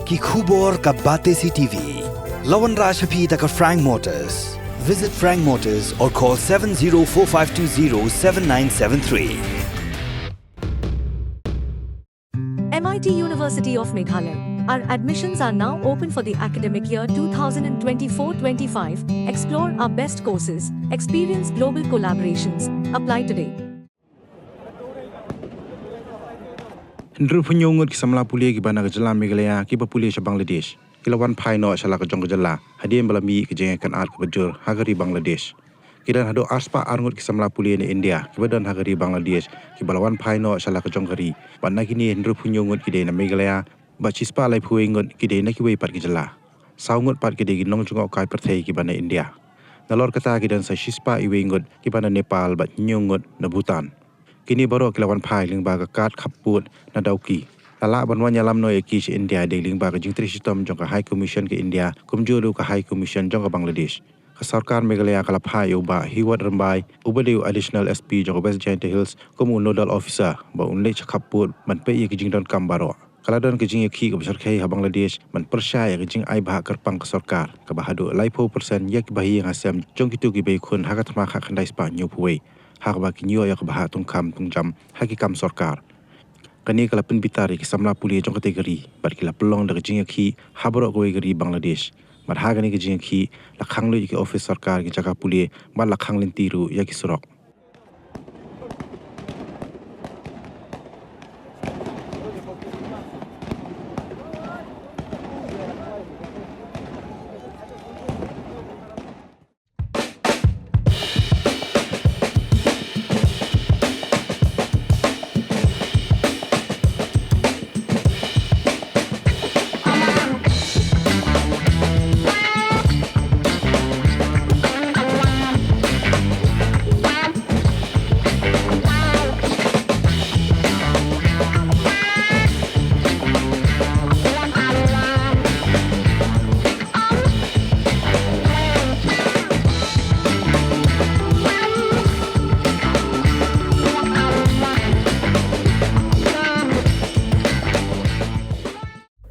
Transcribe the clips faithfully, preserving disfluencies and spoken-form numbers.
Ki khubor ka Batesi T V. La wanrah sha phi da ka Frank Motors. Visit Frank Motors or call seven zero four five two zero seven nine seven three. M I T University of Meghalaya. Our admissions are now open for the academic year two thousand twenty-four twenty-five. Explore our best courses, experience global collaborations. Apply today. Hynriewphew hynñiew ngut ki samla pule kiba na ka jylla Meghalaya kiba pule sha Bangladesh ki la wan phai noh sha la ka jong ka jylla hadien ba la mih ka jingïakynad kaba jur ha ka ri Bangladesh. Ki don haduh arspah ar ngut ki samla pule na India kiba don ha ka ri Bangladesh kiba la wan phai noh sha la ka jong ka ri, bad na kine hynriewphew hynñiew ngut ki dei na Meghalaya bad shispah laiphew wei ngut ki dei na kiwei pat ki jylla. Saw ngut pat ki dei ki nongjngohkai pyrthei kiba na India. Nalor kata ki don sa shispah iwei ngut kiba na Nepal bad hynñiew ngut na Bhutan. Kine baroh ki la wan phai lyngba ka kad khappud na Dawki. La lah ban wan ïalam noh ïa ki sha India dei lyngba ka jingtrei shitom jong ka High Commission ka India kumjuh ruh ka High Commission jong ka Bangladesh. Ka sorkar Meghalaya ka la phah ïa u Bah Heward Rymbai uba dei u Additional S P jong ka West Jaintia Hills kum u Nodal Officer ba un leit sha khappud ban peit ïa ki jingdonkam baroh. Ka la don ka jingïakhih kaba shyrkhei ha Bangladesh ban pyrshah ïa ka jingai bhah kyrpang ka sorkar kaba haduh laiphew percent ïa ki bahaïing hasem jong kito kiba ïakhun ha ka thma khatkhyndai spah hynñiewphew wei, ha kaba kin ïoh ïa ka bhah tungkham tungjam ha ki kam sorkar. Kane ka la pynbitar ïa ki samla pule jong katei ka ri bad ki la pynlong da ka jingïakhih ha baroh kawei ka ri Bangladesh. Bad ha kane ka jingïakhih la khang lut ïa ki ophis sorkar, ki jaka pule bad la khang lynti ruh ïa ki surok.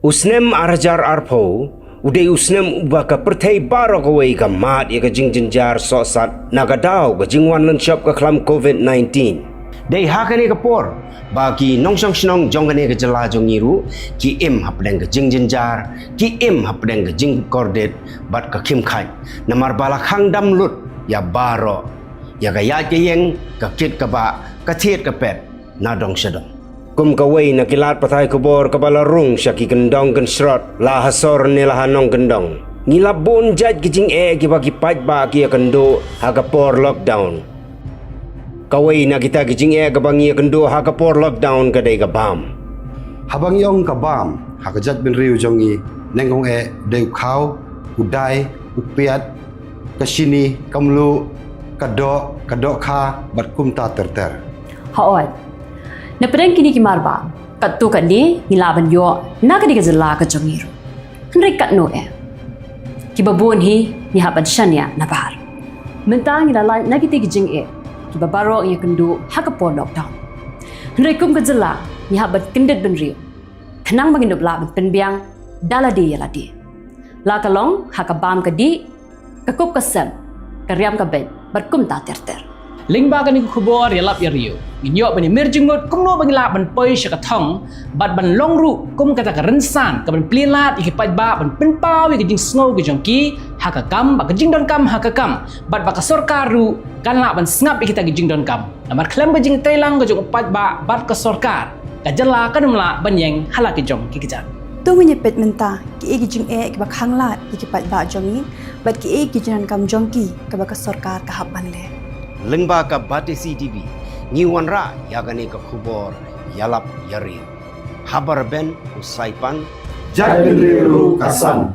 U snem ar hajar arphew u dei u snem uba ka pyrthei baroh kawei ka mad ïa ka jingjynjar sohsat na ka daw ka jingwan lynshop ka khlam covid nineteen. Dei ha kane ka por ba ki nongshong shnong jong kane ka jylla jong ngi ruh ki im hapdeng ka jingjynjar, ki im hapdeng ka jingkordit bad ka khim khait. Namar ba la khang dam lut ïa baroh, ïa ka ïaid ka ïeng, ka kit ka bah, ka thied ka pet, na dong sha dong. Kum kawei na ki lad pathai khubor kaba la rung sha ki kyndong kynshrot, la ha sor ne la ha nongkyndong, ngi la bun jait ki jingeh kiba ki paidbah ki ïakynduh ha ka por lockdown. Kawei na kita ki jingeh kaba ngi ïakynduh ha ka por lockdown ka dei ka bam. Haba ngi ong ka bam ha ka jaitbynriew jong ngi, nyngkong eh dei u khaw, u dai, u piat, ka shini, ka mluh, ka doh, ka dohkha bad kumta ter ter. Hooid. Na pdeng kine ki marbam, katto katne ngi lah ban ïoh na kane ka jylla ka jong ngi ruh. Hynrei katno eh? Kiba bun hi ngi hap ban shaniah nabar. Mynta ngi la lait na kitei ki jingeh kiba baroh ngi ïakynduh ha ka por lockdown. Hynrei kum ka jylla ngi hap ban kyndit bynriew khnang ba ngin ïoh lah ban pynbiang da lade ïa lade, la ka long ha ka bam ka dih, ka kup ka sem, ka riam ka beit bad kumta ter ter. Lyngba kane ka khubor ïalap ïariew ngin ïoh ban ïamir jingmut kumno ba ngin lah ban poi sha ka thong bad ban long ruh kum kata ka rynsan kaban plie lad ïa ki paidbah ban pynpaw ïa ka jingsngew ka jong ki ha ka kam bad ka jingdonkam ha ka kam, bad ba ka sorkar ruh kan lah ban sngap ïa kita ki jingdonkam. Namar khlem ka jingtreilang ka jong u paidbah bad ka sorkar, ka jylla kan ym lah ban ïeng ha la ki jong ki kjat. To ngin ïa peit mynta kiei ki jingeh kiba khang lad ïa ki paidbah jong ngi bad kiei ki jingdonkam jong ki kaba ka sorkar ka hap ban leh. Lyngba ka Batesi T V ngi wanrah ïa kane ka khubor ïalap ïariew. Haba rben u Saipan, jaitbynriew ruh ka san.